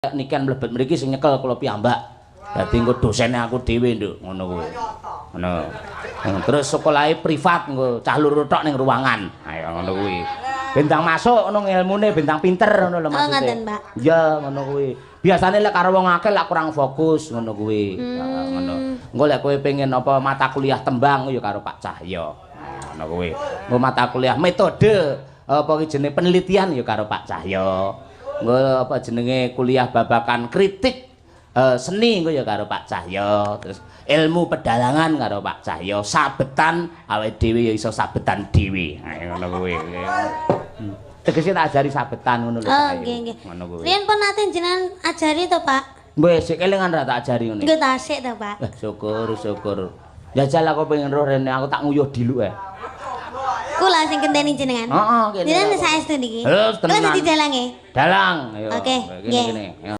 Niken mlebet mriki sing nyekel kula piyambak. Dadi engko dosene aku dhewe, Nduk, ngono kuwi. Ngono. Terus sekolahe privat, engko cah loro tok ning ruangan. Ayo ngono kuwi. Bentang masuk ngono ilmune, bentang pinter ngono lho Oh, maksude. ngoten, Pak. Iya, ngono kuwi. Biasane lek karo wong akeh lak kurang fokus ngono kuwi. Heeh, ngono. Engko lek kowe pengen apa mata kuliah tembang ya karo Pak Cahyo. Nah, ngono kuwi. Engko mata kuliah metode apa ki jenenge penelitian ya karo Pak Cahyo. Engko apa jenenge kuliah babakan kritik seni engko ya karo Pak Cahyo. Terus ilmu pedalangan karo Pak Cahyo. Sabetan awake dhewe ya iso sabetan dhewe. Nah, ngono kuwi. Tegese tak ajari sabetan ngono lho. Oh, Cah Ayu. nggih, nggih. Ngono kuwi. Riyen pun nate jenengan ajari to, Pak? Wis sik kelingan ra tak ajari ngene. Nggih tasik to, Pak. Eh, syukur, syukur. Jajal aku pengen roh rene, aku tak nguyuh diluk eh. Kula sing genteni jenengan. Heeh, kene. Jenengan saestu niki. Eh, Kula tenan. dadi dalange. Dalang, ayo. Oke, Kene nggih. kene. Ayo.